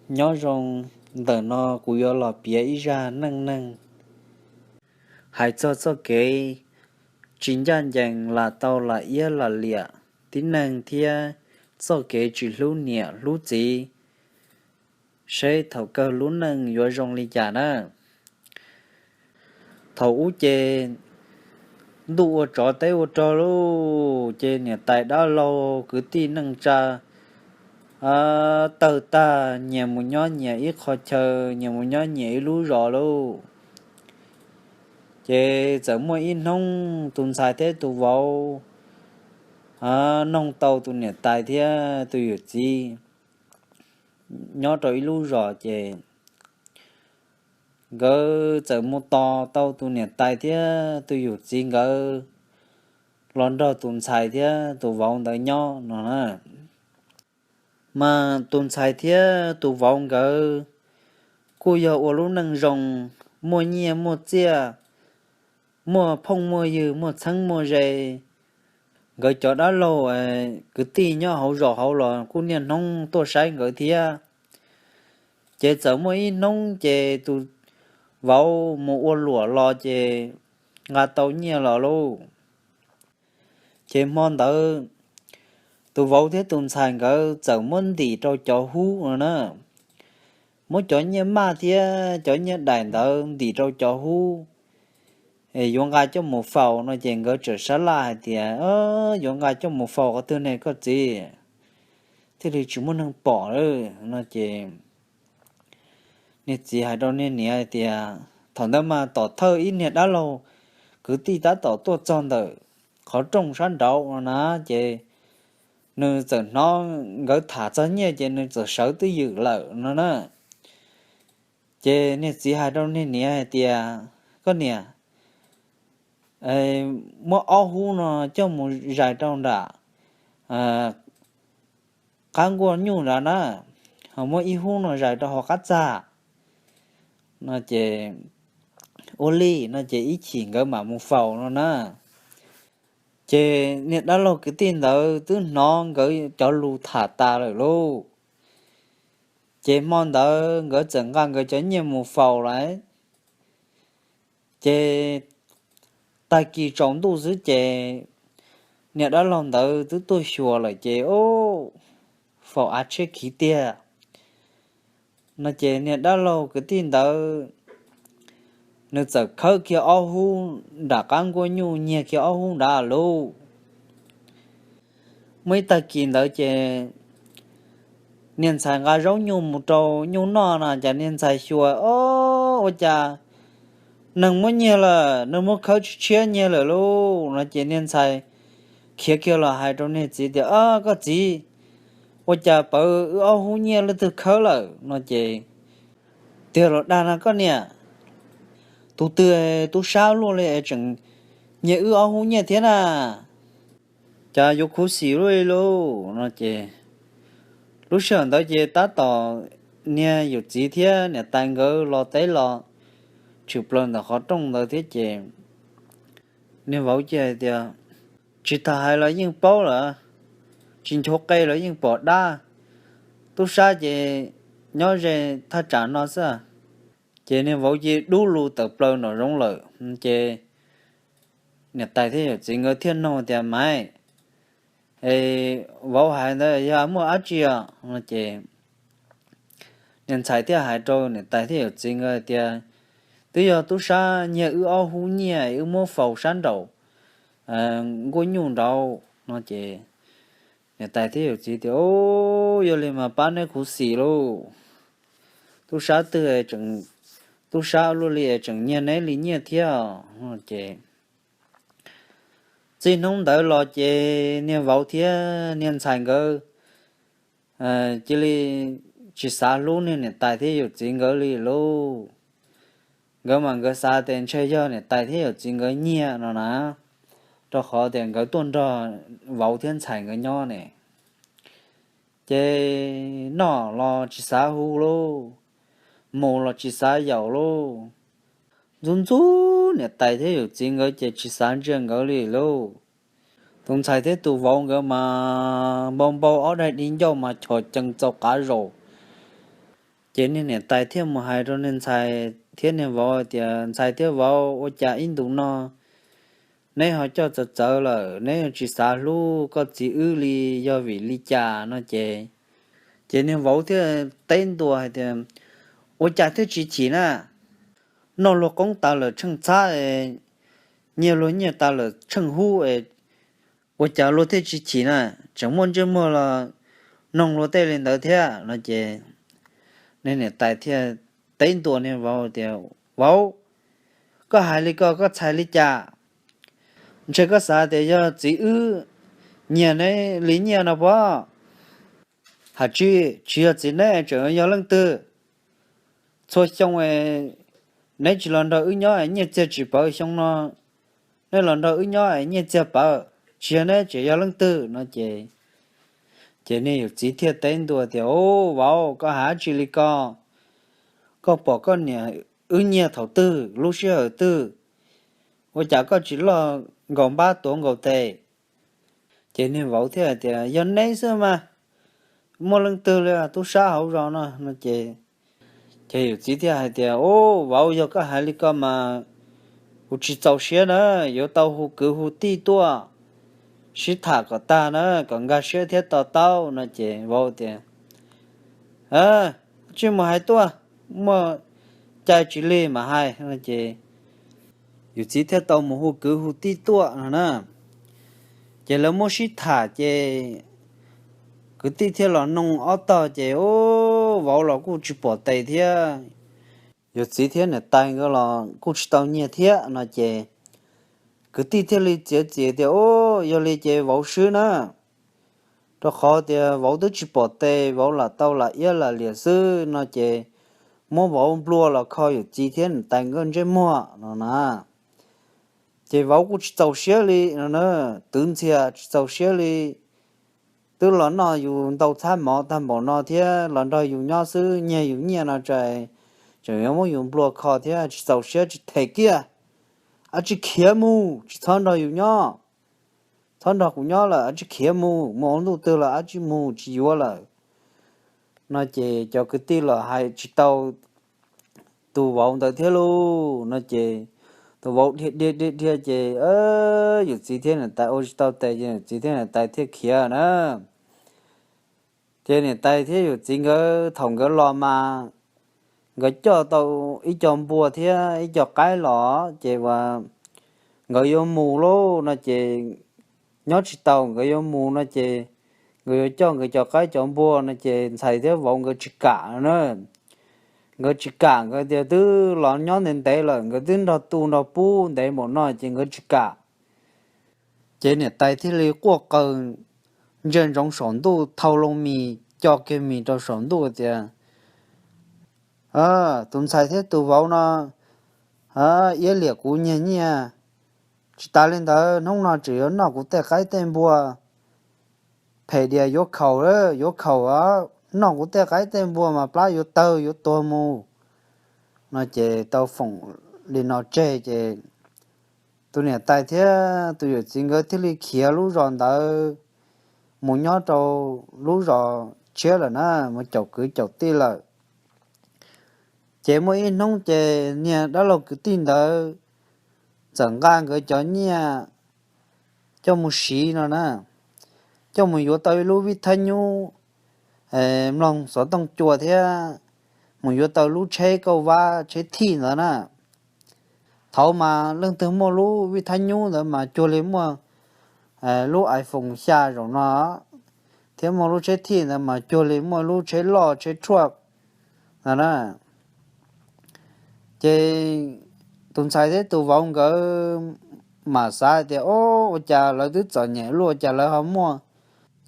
Nyob zoo, ntawm no kuv yuav los piav ib zaj neej neeg hais txog txoj kev tsis ncaj ncees lam tau lam iab lam liam tib neeg thiab txoj kev tsis hlub niam hlub txiv, seb thaum kawg lub neej yuav zoo li cas na. Thaum ub ces ntuj ua tsov teb ua rog lauj, ces niam tais dab laug kwv tij neej tsa tawg tag, nyias mus nyob nyias ib qho chaw, nyias mus nyob nyias ib lub zos lauj. Ces txawm muaj ib hnub tus ntxhais thiab tus vauv noog tau tus niam tais thiab tus yawm txiv nyob rau ib lub zos, ces nkawd txawm mus tos tau tus niam tais thiab tus yawm txiv nkawd los nrog tus ntxhais thiab tus vauv ntawd nyob no na. Mas tus ntxhais thiab tus vauv nkawd kuj yog ua lub neej zoo, muaj nyiaj muaj txiaj, muaj phooj muaj ywg, muaj txheeb muaj ze. Nkawd cov dab laug kwv tij nyob hauv zos hauv los kuj niaj hnub tuaj saib nkawd thiab. Ces txawm muaj ib hnub ces tus vauv mus ua luam los ces nqa tau nyiaj los lauj. Ces hmo ntawd tus vauv thiab tus ntxhais nkawd txawm muab ntim rau cov hub no na, muab cov nyiaj maj thiab cov nyiaj daim ntawd ntim rau cov hub, yuav nqa coj mus faus no ces nkawd txawm sab laj hais tias yuav nqa coj mus faus qhov twg ne koj txiv, thiaj li tsis muaj neeg pom no ces niag txiv hais rau niag niam hais tias thaum ntawd mas tom thawj ib niag dab laug kwv tij tab tom tuaj txog ntawm qhov rooj sab nraud no na, ces nws txawm hnov nkawd tham txog nyiaj ces nws txawm sawv twj ywm lawm no na. Ces niag txiv hais rau niag niam hais tias koj niam, muab ob hub no coj mus zais rau nram qab nkuaj nyuj nrad na, ho muab ib hub no zais rau hauv qab txag no ces ua li no ces ib chim nkawd mam mus faus no na. Ces niag dab laug kwv tij ntawd twb hnov nkawd cov lus tham tas lawm lauj. Ces hmo ntawd nkawd txawm nqa nkawd cov nyiaj mus faus lawm. Ces tag kis tsaus ntuj xwb ces niag dab laug ntawd twb tuaj xyuas lawm ces faus av tshiab khiv tiag no ces niag dab laug kwv tij ntawd nws txawm khawb kiag ob hub nram qab nkuaj nyuj nyiag kiag ob hub nrad lauj. Muaj ib tag kis ntawd ces niag ntxhais nqa zaub nyuj mus rau nyuj noj no ces niag ntxhais xyuas, o, ua cas neeg muab nyiag lawm, neeg muab khawb tshiab tshiab nyiag lawm lauj no ces niag ntxhais khiav kiag los hais rau niag txiv tias, o, koj txiv, ua cas pawv wb ob hub nyiaj leej twg khawb lawm no ces, tiag los dag na koj niam, tus twg tub sab luaj li es tseem nyiag wb ob hub nyiaj thiab na, cas yuav khuv xim luaj li lauj no ces lub sij hawm ntawd ces tab tom niag yawm txiv thiab niam tais nkawd los teb los tshwm plaws ntawm qhov rooj ntawd thiab ces niag vauv cia hais tias, tsis tas hais los yeej paub lawm, tsis nchuav qe los yeej pom dab, tub sab ces nyob ze thaj tsam no xwb. Ces niag vauv cia dub lus tawm plaws nraum zoov lawm ces niam tais thiab yawm txiv nkawd thiaj nug tias, maiv, vauv hais ntawd yog muaj dab tsi os no ces niag ntxhais thiaj hais rau niam tais thiab yawm txiv nkawd tias, twb yog tub sab nyiag wb ob hub nyiaj wb muab faus sab nraum nkuaj nyuj nraud no ces niam tais thiab yawm txiv tias, o, yog li mas pab neb khuv xim lauj, tub sab twg, tub sab luaj li es tseem nyiag neb li nyiaj thiab no ces txij hnub ntawd los ces niag vauv thiab niag ntxhais nkawd cia li tsis xav hlub niag niam tais thiab yawm txiv nkawd li lauj. Nkawd mas nkawd xav tias ntshe yog niam tais thiab yawm txiv nkawd nyiag no na, rau qhov tias nkawd tuaj nrog vauv thiab ntxhais nkawd nyob ne. Ces noj los tsis xav hu lauj, mus los tsis xav yaum lauj. Ntxub ntxub niam tais thiab yawm txiv nkawd ces tsis xav ntsia nkawd li lauj. Tus ntxhais thiab tus vauv nkawd mas npau npau ob daim di ncauj mas chos cees txaus qav zaum, Ces niag niam tais thiaj mus hais rau niag ntxhais thiab niag vauv tias, Ntxhais thiab vauv, ua cas ib ntus no neb ho coj txawv txawv lawm, neb tsis xav hlub koj txiv wb li, yog vim li cas? No ces, ces niag vauv thiaj teb ntua hais tias, Ua cas thiaj tsis chim na? Noj luag qoob tas lawm tsheej txhab, nyiag luag nyiaj tas lawm tsheej hub, ua cas luag thiaj tsis chim na? Tseem muaj ntsej muag los noog luag tej li ntawd thiab. No ces niag niam tais thiaj teb ntua niag vauv tias, Vauv, koj hais li ko koj txhais li cas? Ntshe koj xav tias yog txiv wb nyiag neb li nyiaj no pob? Hais tsis, tsis yog txiv neb, tseem yog leej twg? Txhua xyoo neb tsis los nrog wb nyob, nyiaj txiag tsis pawv. Xyoo no neb los nrog wb nyob, nyiaj txiag pawv, tsis yog neb, tseem yog leej twg? No ces, ces niag yawm txiv thiaj teb ntua tias, Ub, vauv, koj hais dab tsi li ko? Koj pom koj niam wb nyiag thaum twg, lub sij hawm twg? Ua cas koj tsis loj nkaus npab tuav nkaus tes? Ces niag vauv thiaj hais tias, Yog neb xwb mas, muaj leej twg li tub sab hauv zos no? No ces, ces yawm txiv thiaj hais tias, Ub, vauv, yog koj hais li ko mas kuv tsis txaus siab na, yuav tau hu kwv hu tij tuaj sib tham kom tag na, kom nkag siab thiab to taub. No ces vauv tias, Tsis mus hais tuaj, muaj cai tsis lig mas hais. No ces yawm txiv thiaj tau mus hu kwv hu tij tuaj no na. Ces lawv muab sib tham ces kwv tij thiaj los noog ob tog ces, Ub, vauv los kuj tsis pom tes thiab, yawm txiv thiab niam tais nkawd los kuj tsis tau nyiag thiab. No ces kwv tij thiaj li txiav txim tias, Ub, yog li ces vauv swb na, rau qhov tias vauv twb tsis pom tes, vauv lam tau lam iab lam liam xwb. No ces muab vauv nplua los kho yawm txiv thiab niam tais nkawd ntsej muag no na. Ces vauv kuj tsis txaus siab li no na, twv ntxhias tsis txaus siab li. Twb los noj yus ntau txhab mov tag npaum no thiab los nrog yus nyob xwb, nyiag yus nyiaj no tseem yuav muab yus nplua kho thiab, tsis txaus siab tsis them kiag. Ab tsi khiav mus, tsis txhob nrog yus nyob, txhob nrog kuv nyob lawm, ab tsi khiav mus, mus ua ntuj twg los ab tsi mus tsis yuav lawm. No ces cov kwv tij los hais tsis tau tus vauv ntawd thiab lauj. No ces tus vauv dhia dhia dhia dhia ces yawm txiv thiab niam tais ua tsis tau tes ces yawm txiv thiab niam tais thiaj khiav na. Ces niam tais thiab yawm txiv nkawd thaum nkawd los mas nkawd coj tau ib co npua thiab ib co qaib los ces uas nkawd yuav mus lauj. No ces nyob tsis tau, nkawd yuav mus no ces nkawd yuav coj nkawd cov qaib cov npua no ces ntxhais thiab vauv nkawd tsis kam na. Nkawd tsis kam, nkawd tias twb los nyob ntev ntev lawm, nkawd twb nrog tu nrog pub ntev npaum no ces nkawd tsis kam. Ces niam tais thiaj li quaj qw ntsia ntsoov saum ntuj, thau loo mis, co kiag mis rau saum ntuj tias, Tus ntxhais thiab tus vauv no iab liam kuv nyiag nyiaj. Tsis tas li ntawd, hnub no tseem yuav noj kuv tej qaib tej npua. Phem dias yuav khaum, yuav khaum, noj kuv tej qaib tej npua mas plab yuav tawg yuav tuag mus. No ces tau foom li no tseg ces tus niam tais thiab tus yawm txiv nkawd thiaj li khiav lub zos ntawd mus nyob rau lub zos tshiab lawm na, mus caum kwv caum tij lawm. Ces muaj ib hnub ces niag dab laug kwv tij ntawd txawm nqa nkawd cov nyiaj coj mus siv no na, coj mus yuav tau ib lub vij thab nyub, mloog xov tooj cua thiab mus yuav tau lub tsheb kauj vab tsheb thij ntawd na. Thaud mas leej twg muaj lub vij thab nyub ntawd mas cuag li muaj lub iPhone xya zaum no, thiab muaj lub tsheb thij ntawd mas cuag li muaj lub tsheb loj tsheb truck ntawd na. Ces tus ntxhais thiab tus vauv nkawd mam xav tias, Ob, ua cas lawv twb txom nyem luaj cas lawv ho muaj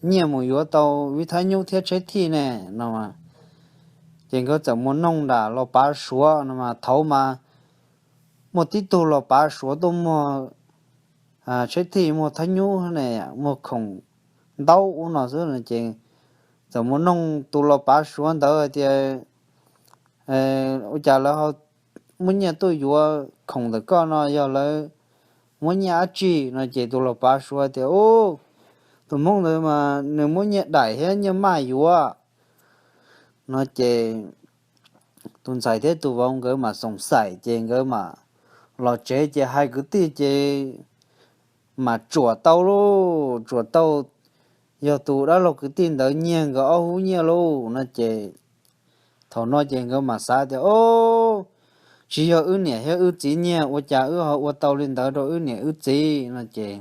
nyiaj mus yuav tau vij thab nyub thiab tsheb thij ne? No ces nkawd txawm mus noog nram los pav Suav no mas thaud mas muaj tib tug los pav Suav tuaj muag tsheb thij, muag thab nyub ne, muag khoom ntaub ub no xwb no ces txawm mus noog tus los pav Suav ntawd hais tias, Ua cas lawv ho muab nyiaj tuaj yuav khoom ntawm koj no, yog lawv muab nyiaj dab tsi? No ces tus los pav Suav tias, Ub, tus hmoob ntawd mas nws muab nyiaj daim thiab nyiaj maj yuav. No ces tus ntxhais thiab tus vauv nkawd mam xoom xaim ces nkawd mam los tsev ces hais kwv tij ces mam tsuam tau lauj, tsuam tau yog tus dab laug kwv tij ntawd nyiag nkawd ob hub nyiaj lauj no ces thaum no ces nkawd mam xav tias, o, tsis yog wb niam thiab wb txiv nyiag ua cas wb ho ua tau li ntawd rau wb niam wb txiv no ces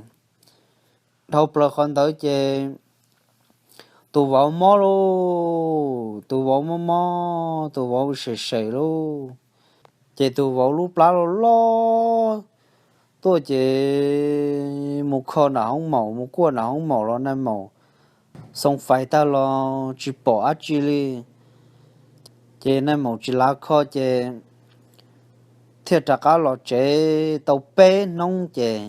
dhau plaws qhov ntawd ces tus vauv mob lauj, tus vauv mob mob, tus vauv sem sem lauj. Ces tus vauv lub plab loj loj tuaj ces mus kho nram hoob maum, mus kuaj nram hoob maum los nais maum xoo fais tag los tsis pom dab tsi li. Ces nais maum tsis lav kho ces thiaj rov qab los tsev tau peb hnub ces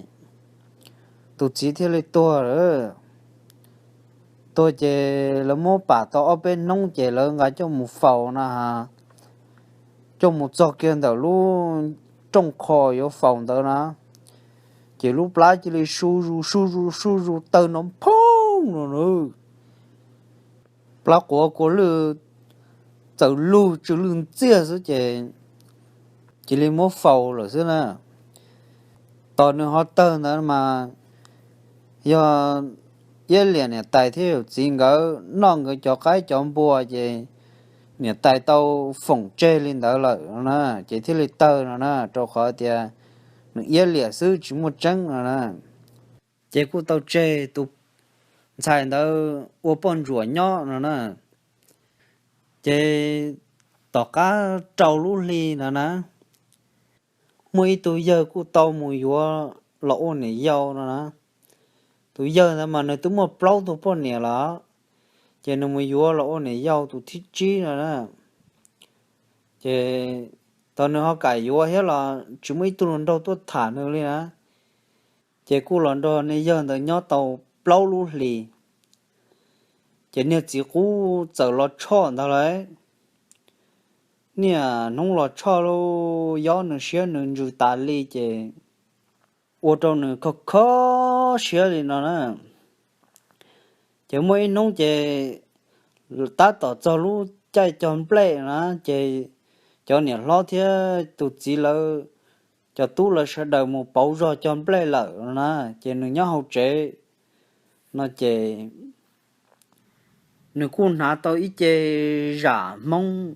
tus txiv thiaj li tuag lawm. Tuag ces lawv muab pam tau ob peb hnub ces lawv nqa coj mus faus no, coj mus txog kiag ntawm lub rooj qho yuav faus ntawd na, ces lub plab cia li su zus su zus su zus tawg nrov phooj no na. Plab quav kua lwj txawm lug tsw lwj ntxiag xwb ces cia li muab faus lawm xwb na. Tos nws ho tawg ntawd mas yog Iab Liam niam tais thiab yawm txiv nkawd noj nkawd cov qaib cov npua ces niam tais tau foom tseg li ntawd lawm no na, ces thiaj li tawg no na, rau qhov tias nws Iab Liam xwb tsis muaj tseeb no na. Ces kuj tau tseg tus ntxhais ntawd ua poj ntsuam nyob no na. Ces tom qab rau lub hli no na, muaj ib tug yawg kuj tau mus yuav los ua niam yau no na. Tus yawg ntawd mas nws twb muaj plaub tug poj niam lawm, ces nws mus yuav los ua niam yau tus thib tsib no na. Ces thaum nws ho kam yuav thiab los tsis muaj ib tug hluas nraug tuaj tham nws li na. Ces kuj los nrog niag yawg ntawd nyob tau plaub lub hlis, ces niag txiv qub txawm los tshoj ntag lauj. Niaj hnub los tshoj lauj, yob nws siab nws ntsws tas li ces ua rau nws kho kho siab li no na. Ces muaj ib hnub ces tab tom txog lub caij cog nplej na, ces cov niam hlob thiab tus txiv lawv, cov tub lawv sawv daws mus pauv zog cog nplej lawm no na, ces nws nyob hauv tsev no ces nws kuj hnav tau ib ce zam Hmoob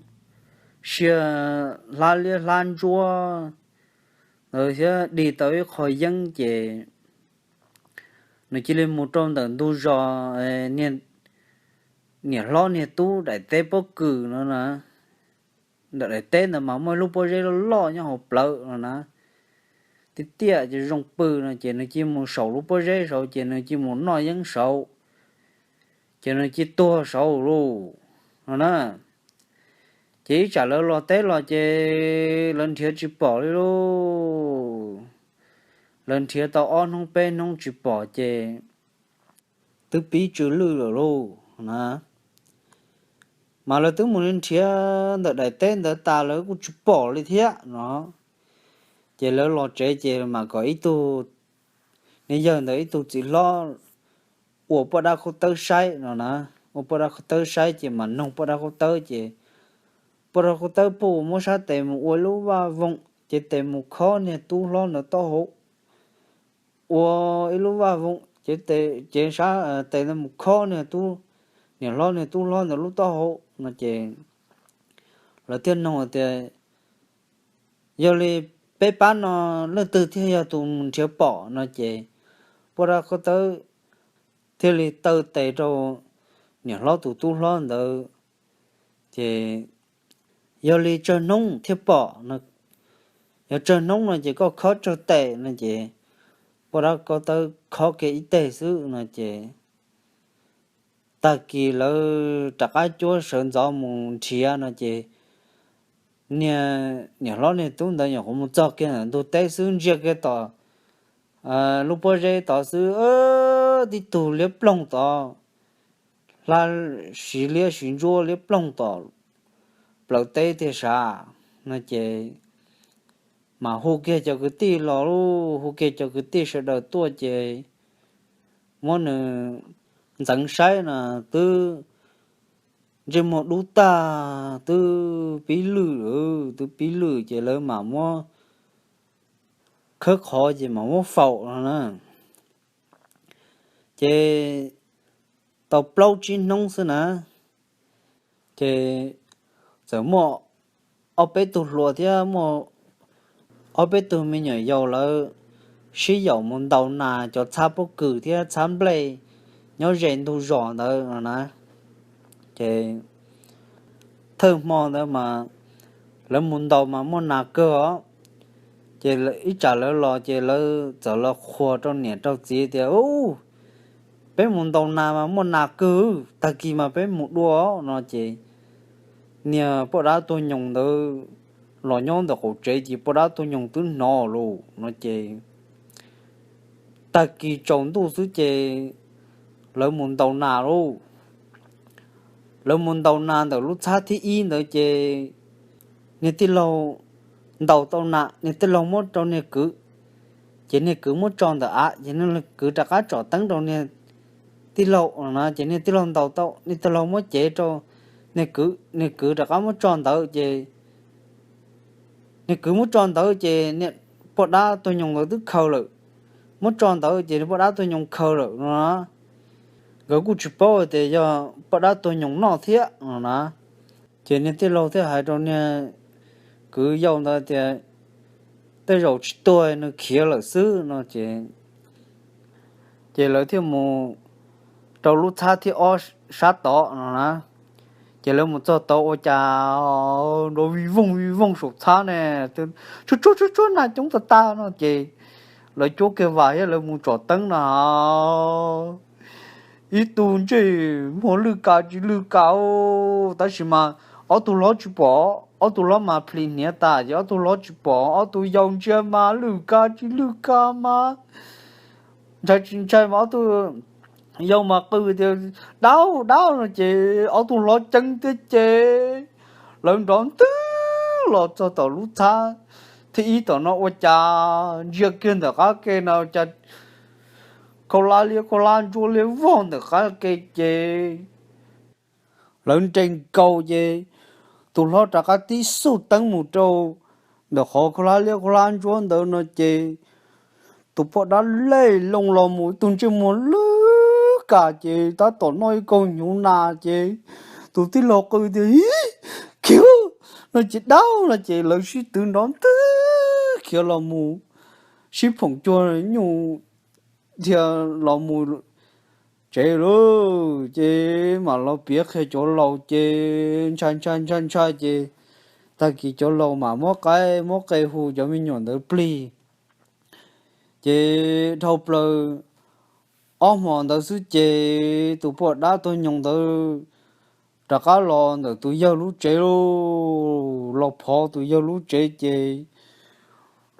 sia hlab liab hlab ntsuab ntawd thiab dig tau ib qho yeeb ces nws cia li mus rau ntawm ntug zos, niam hlob niag tub daim teb pob kws no na. Ntawm daim teb ntawd mas muaj ib lub pob zeb loj loj nyob hauv plawv no na. Tiaj tiaj ces zoo pw no ces nws cia li mus saum lub pob zeb saud ces nws cia li mus noj yeeb saud, ces nws cia li tuag saud lauj no na. Ces ib tsam lawv los teb los ces lawv nrhiav tsis pom li lauj. Lawv nrhiav tau ob hnub peb hnub tsis pom ces twb pib tsw lwj lawm lauj na. Mas lawv twb mus nrhiav ntawm daim teb ntawd tas lawv kuj tsis pom li thiab no. Ces lawv los tsev ces mam kom ib tug, niag yawg ntawd ib tug txiv hlob ua poj dab khaub tawb saib no na. Ua poj dab khaub tawb saib ces mam noog poj dab khaub tawb ces poj dab khaub tawb pheej muab sab tes mus ua ib lub vaj voom, cev tes mus khob niag tub hlob ntawd taub hau. Ua ib lub vaj voom, cev tes, cev sab tes mus khob niag tub, niam hlob niag tub hlob ntawd lub taub hau no ces lawv thiaj noog tias, yog li peb pab no leej twg thiaj yog tus mus nrhiav pom no ces poj dab khaub tawb thiaj li taw tes rau niam hlob tus tub hlob ntawd ces, yog li tsawg hnub thiaj pom no, yog tsawg hnub no ces koj khob tsawg tes no ces poj dab khaub tawb khob kiag ib teg xwb no ces tag kis lawv rov qab cuab sawv ntxov mus nrhiav no ces niag niam hlob niag tub ntawd nyuam qhuav mus txog kiag ntawm ntug teb xwb ntsia kiag tom lub pob zeb tod xwb, tib tug liab ploog tod, hlab siv liab siv ntsuab liab ploog tom plawv teb tiag sav no ces mas hu kiag cov kwv tij los lauj, hu kiag cov kwv tij sawv daws tuaj ces muab nws ntxeev saib no twb ntsej muag dub tag twb twb pib lwj, twb pib lwj ces lawv mam muab khawb qhov ces mam muab faus no na. Ces tau plaub tsib hnub xwb na, ces txawm muaj ob peb tug hluas thiab muaj ob peb tug me nyuam yaus lawv sib yaum mus ntaus nas cov txhab pob kws thiab txhab nplej nyob ze ntug zos ntawd no na. Ces thawj hmo ntawd mas lawv mus ntaus mas muaj nas kawg os. Ces ib tsam lawv los ces lawv txawm los qhuas rau niam rau txiv tias, Ub, peb mus ntaus nas mas muaj nas kawg, tag kis mas peb mus dua no ces niag poj dab tuag nyoos ntawd los nyob ntawm qaum tsev ces poj dab tuag nyoos twb hnov lawm no ces tag kis tsaus ntuj xwb ces lawv mus ntaus nas lauj. Lawv mus ntaus nas ntawm lub txhab thib ib ntawd ces niag tij laug ntaus tau nas, niag tij laug muab rau niag kwv, ces niag kwv muab tso ntawm av, ces niag kwv rov qab tsom teeb rau niag tij laug no na, ces niag tij laug ntaus tau, niag tij laug muab cev rau niag kwv, niag kwv rov qab muab tso ntawd ces niag kwv muab tso ntawd ces niag poj dab tuag nyoos ntawd twb khaws lawm, muab tso ntawd ces niag poj dab tuag nyoos khaws lawm no na. Nkawd kuj tsis paub tias yog poj dab tuag nyoos noj thiab no na. Ces niag tij laug thiaj hais rau niag kwv yau ntawd tias, Tej zaum tsis tuag, nws khiav lawm xwb no ces, ces lawv thiaj mus rau lub txhab thib ob sab tod no na. Ces lawv mus txog tod ua cas nrov vij voog vij voog saum txhab ne, tsuag tsuag tsuag tsuag nas coob tag tag no ces lawv cuab kiag vas thiab lawv mus tsom teeb no ib tug ntsej muag lwj ka tsis lwj ka, tab sis mas ob tug hlob tsis pom, ob tug hlob mas plhis hniav tas ces ob tug hlob tsis pom, ob tug yau ntsia mas lwj ka tsis lwj ka mas ntshai tsis ntshai mas ob tug yau mas qw tias, Dab, dab no ces ob tug hlob ceeb thiab ces lawv nrov ntwg los txog tom lub txhab thib ib tom no ua cas ntsia kiag ntawm qab ke no cas khaub hlab liab khaub hlab ntsuab liab vog ntawm qab ke ces lawv nres nkaus ces tus hlob rov qab tib xuj teeb mus rau ntawm qhov khaub hlab liab khaub hlab ntsuab ntawd no ces tus poj dab lej loo los mus ib tug ntsej muag lwj ka ces tab tom noj ib kaug hnyuv nas ces tus tij laug qw tias, Khiav! No ces dab no ces lawv sib twv nrov ntwg khiav los mus, sib phoom cuag nyuj dhia los mus tsev lauj. Ces mam los piav qhia cov laus ces ntshai ntshai ntshai ntshai ces tag kis cov laus mam muab qaib muab qe hu cov me nyuam ntawd plig. Ces dhau plaws ob hmo ntawd xwb ces tus poj dab tuag nyoos ntawd rov qab los ntawm tus yawg lub tsev lauj, los phov tus yawg lub tsev ces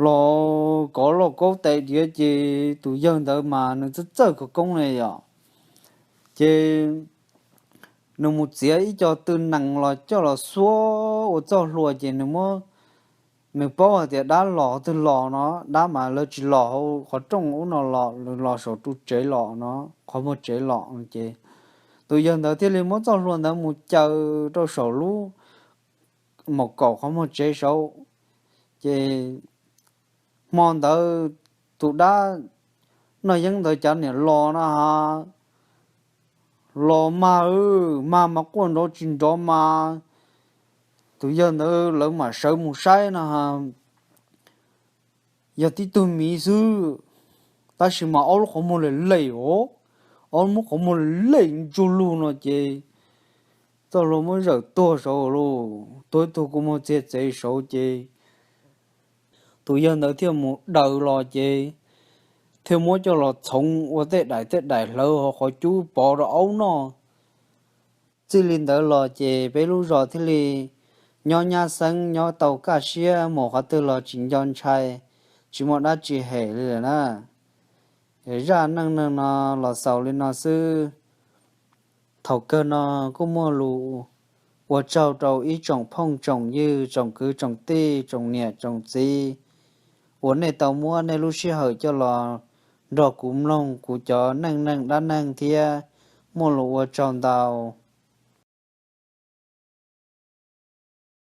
los kov lauj kaub tais diav ces tus yawg ntawd mas nws txawj txawj khawv koob ne yom. Ces nws mus txiav ib co tw nees los coj los xuab ua txoj hlua ces nws muab, nws paub hais tias dab los qhov twg los no, dab mas lawv tsis los hauv qhov rooj ub no los, los saum ru tsev los no, qhov muag tsev los ces tus yawg ntawd thiaj li muab txoj hlua ntawd mus caw rau saum lub maum kaum qhov muag tsev saud. Ces hmo ntawd tus dab noj yeeb ntawd cav niam los no ha, los mag, mag mas quaj nrov tsis nrov mas tus yawg ntawd lawv mam sawv mus saib no ha, yog tib tug miv xwb, tab sis mas ob lub qhov muag lem lem os, ob lub qhov muag lem lem ntsuj lug no ces txoj hlua muab zawm tuag saud lauj, tuag ib tug kua muag txiag txev saud ces tus yawg ntawd thiaj mus daws los ces thiaj muab coj los txhoov ua tej daim tej daim hlawv hauv qhov cub pov rau aub noj. Txij li ntawd los ces peb lub zos thiaj li nyob nyab xeeb nyob tau kaj siab, mus qhov twg los tsis nco ntshai, tsis muaj dab tsi hem li lawm na. Zaj neej neeg no los xaus li no xwb. Thaum kawg no kuj muaj lus ua tsaug rau ib tsoom phooj tsoom ywg, tsoom kwv tsoom tij, tsoom niam tsoom txiv uas nej tau muab nej lub sij hawm coj los nrog kuv mloog kuv cov neej neeg dab neeg thiab. Muaj lus ua tsaug ntau.